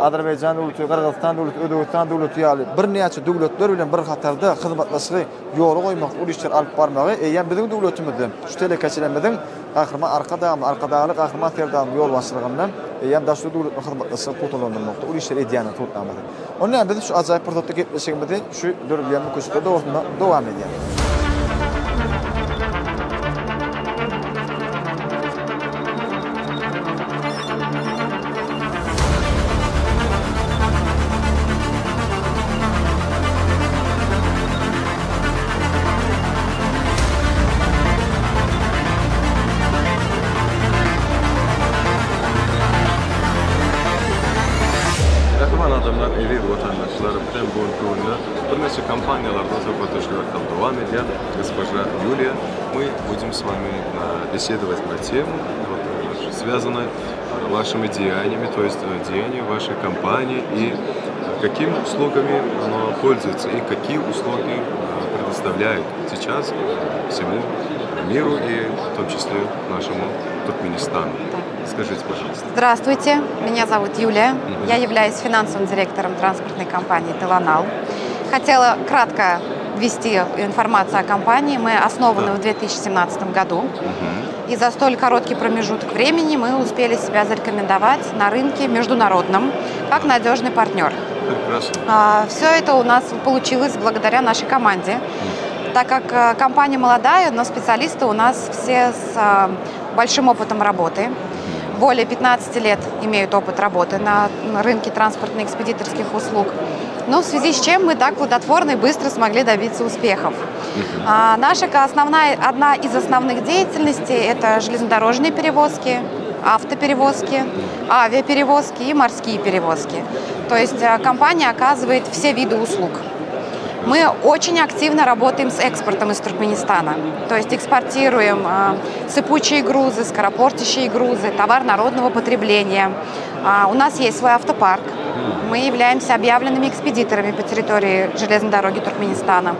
Azerbaýjan döwleti, Gyrgyzystan döwleti, Özbegistan döwleti ýaly birnäçe döwletler bilen bir hatarda hyzmatdaşlygy ýola goýmak, uly işleri alyp barmagy eýýäm biziň döwletimizde şu telekeçilerimiziň Gahryman Arkadagymyz, Arkadagly Gahryman Serdarymyzyň ýolbaşçylygynda eýýäm daşary döwletli hyzmatdaşlygy pugtalandyrmakda uly işler edýändigini subutnamasy. Onda biz şu ajaýyp pursatda gepleşigimizi şu döredilýän mümkinçilikler dogrusynda dowam edýäris. hem bu günki günde birnäçe kompaniýalardan söhbetdeşlik arkaly dowam edýär. Госпожа Ýuliýa, мы будем с вами беседовать на тему, связанной вашими деяниями, то есть деяния вашей компании и какими услугами оно пользуется и какие услуги предоставляет сейчас всему миру и в том числе нашему Туркменистану. Скажите, пожалуйста. Здравствуйте, меня зовут Юлия. Угу. Я являюсь финансовым директором транспортной компании «Теланал». Хотела кратко ввести информацию о компании. Мы основаны да. в 2017 году. Угу. И за столь короткий промежуток времени мы успели себя зарекомендовать на рынке международном как надежный партнер. Прекрасно. А, Все это у нас получилось благодаря нашей команде. Так как э, компания молодая, но специалисты у нас все с э, большим опытом работы. Более 15 лет имеют опыт работы на рынке транспортно-экспедиторских услуг. Но в связи с чем мы так плодотворно и быстро смогли добиться успехов. А, наша основная, одна из основных деятельностей – это железнодорожные перевозки, автоперевозки, авиаперевозки и морские перевозки. То есть э, компания оказывает все виды услуг. Мы очень активно работаем с экспортом из Туркменистана. То есть экспортируем э, сыпучие грузы, скоропортящие грузы, товар народного потребления. А, у нас есть свой автопарк. Мы являемся объявленными экспедиторами по территории железной дороги Туркменистана.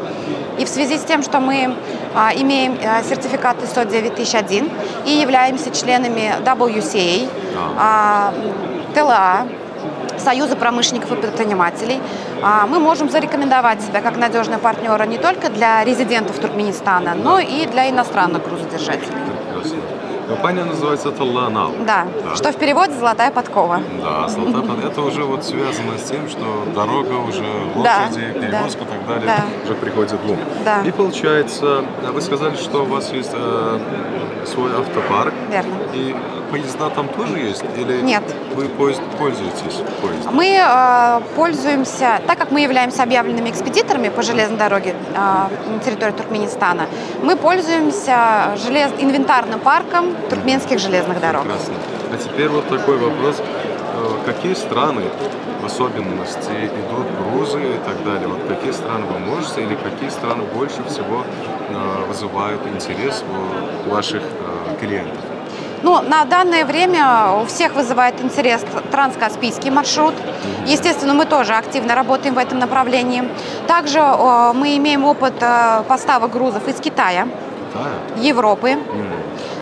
И в связи с тем, что мы а, имеем э, сертификат ISO 9001 и являемся членами WCA, а, ТЛА, Союза промышленников и предпринимателей, а, мы можем зарекомендовать себя как надежного партнера не только для резидентов Туркменистана, но и для иностранных грузодержателей. Прекрасно. Компания называется Талланал. Да, да, что в переводе «золотая подкова». Да, золотая подкова. Это уже вот связано с тем, что дорога уже, лошади, да, перевозка и так далее да. уже приходит в ум. Да. И получается, вы сказали, что у вас есть э, свой автопарк. Верно. И поезда там тоже есть? Или Нет. Вы поезд, пользуетесь поездом? Мы э, пользуемся, так как мы являемся объявленными экспедиторами по железной дороге э, на территории Туркменистана, мы пользуемся желез... инвентарным парком туркменских железных дорог. Прекрасно. А теперь вот такой вопрос. Э, какие страны, в особенности, идут грузы и так далее? Вот какие страны вы можете или какие страны больше всего э, вызывают интерес у ваших э, клиентов? Ну, на данное время у всех вызывает интерес транскаспийский маршрут. Естественно, мы тоже активно работаем в этом направлении. Также мы имеем опыт поставок грузов из Китая, Китая? Европы. Mm.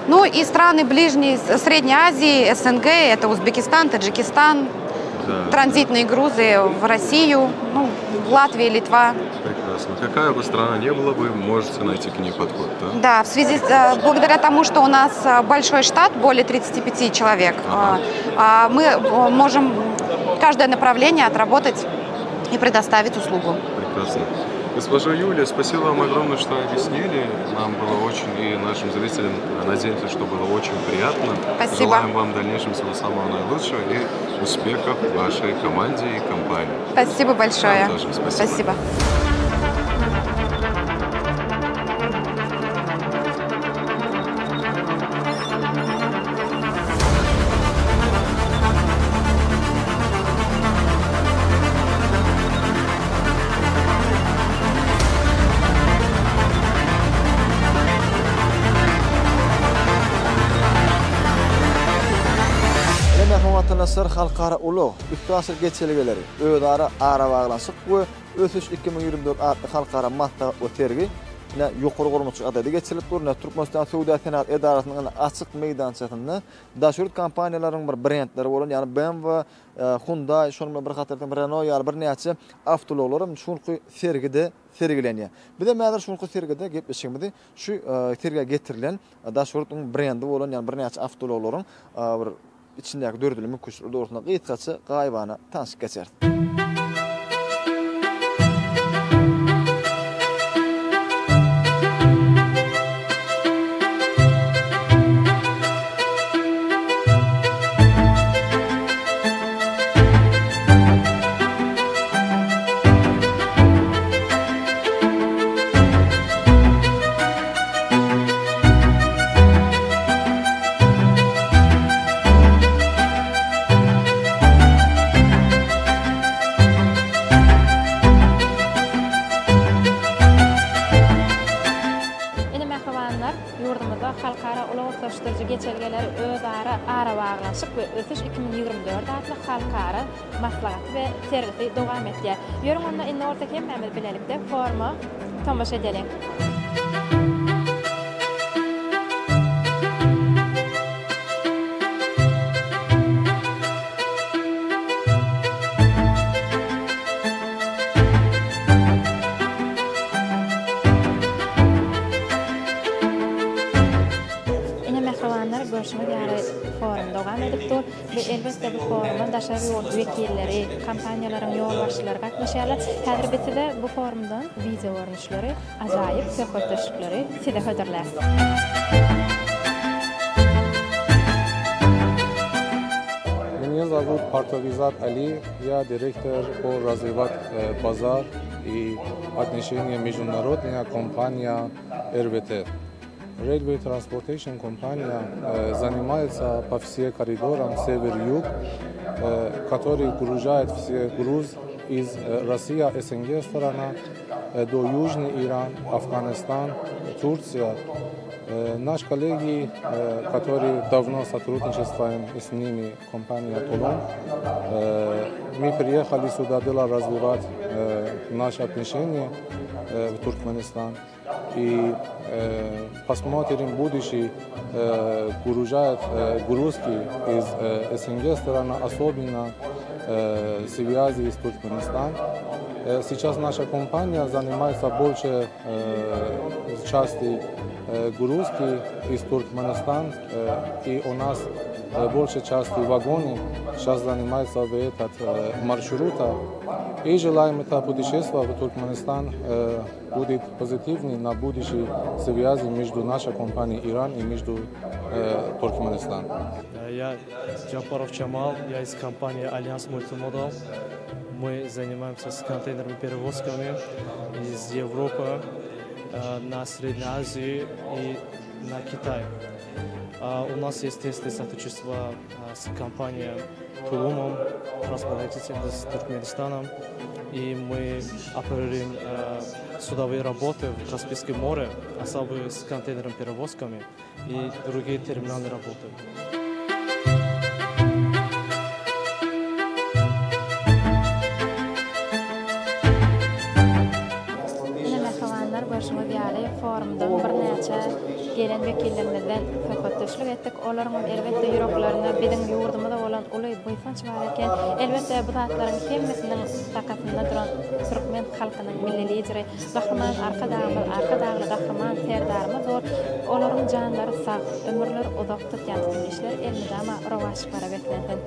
Ну и страны ближней, Средней Азии, СНГ, это Узбекистан, Таджикистан, да. транзитные грузы в Россию, ну, Латвия, Литва. Прекрасно. Какая бы страна ни была, вы можете найти к ней подход, да? Да, в связи с, э, благодаря тому, что у нас э, большой штат, более 35 человек, ага. Э, мы можем каждое направление отработать и предоставить услугу. Прекрасно. Госпожа Юлия, спасибо вам огромное, что объяснили. Нам было очень, и нашим зрителям, надеемся, что было очень приятно. Спасибо. Желаем вам в дальнейшем всего самого наилучшего и успехов вашей команде и компании. Спасибо большое. Вам тоже спасибо. Спасибо. Ine mähriban watandaşlar halkara ulag, üstaşyr geçelgeleri, özara arabaglanyşyk we ösüş 2024 atly halkara maslahat we sergi ine ýokary guramaçylyk ýagdaýda geçirilip dur. Ine Türkmenistan Söwda-senagat edarasynyň ine açyk meýdançasynda daşary ýurt kompaniýalarynyň bir brendleri bolan ýagny BMW, Hyundai, şonuň bilen bir hatarda Renault ýaly birnäçe awtoulaglar hem şu günki sergide sergilenýär. Biz hem häzir şu günki sergide gepleşigimizi şu sergä getirilen daşary ýurduň brendi bolan ýagny birnäçe awtoulaglaryň bir içindäki döredilen mümkinçilikler dogrusynda gysgaça gaýybana tanşyp geçeris. utgaşdyryjy geçelgeleri özara arabaglanyşyk we ösüş 2024 atly halkara maslahaty we sergisi dowam etýär. Ýörüň onda indi bolsa hemmämiz bilelikde foruma tomaşa edeliň. Ine mähribanlar görşüňiz ýaly forum dowam edip dur we elbetde bu foruma daşary ýurt wekilleri, kompaniýalaryň ýolbaşçylary gatnaşýarlar. Häzir biz size bu forumdan wideo görnüşleri, ajaýyp söhbetdeşlikleri size hödürläris. Меня зовут Партовизат Али, я директор по развивать базар и отношения международная компания РВТ. Railway Transportation компания занимается по всем коридорам север-юг, который гружает все груз из России, СНГ страна, до Южный Иран, Афганистан, Турция. Наши коллеги, которые давно сотрудничаем с ними, компания Тулун, мы приехали сюда для развивать наши отношения в Туркменистан. И посмотрим будущее, гружает грузки из СНГ страны, особенно связи с Туркменистаном. Сейчас наша компания занимается больше части грузки из Туркменистана, и у нас больше части вагоны сейчас занимается в этот маршрута. И желаем это путешествие в Туркменистан будет позитивный на будущие связи между нашей компанией Иран и между Туркменистаном. Я Джапаров Чамал, я из компании Альянс Мультимодал. Мы занимаемся с контейнерными перевозками из Европы на Среднюю Азию и на Китай. У нас есть тесное сотрудничество с компанией Тулумом, транспортным с Туркменистаном, и мы оперируем судовые работы в Каспийском море, особенно с контейнерными перевозками и другие терминальные работы. Ine mähribanlar görşüňiz ýaly forumdan birnäçe gelen wekillerimizden söhbetdeşlik etdik. Olaryň hem elbetde ýüreklerinde biziň ýurdumyza bolan uly buýsanç bar eken. Elbetde bu zatlaryň hemmesiniň sakasynda duran türkmen halkynyň Milli Lideri Gahryman Arkadagymyz, Arkadagly Gahryman Serdarymyz bor. Olaryň janlary sag, ömürleri uzak, tutýan tutum işleri elmydama rowaçlyklara beslensin.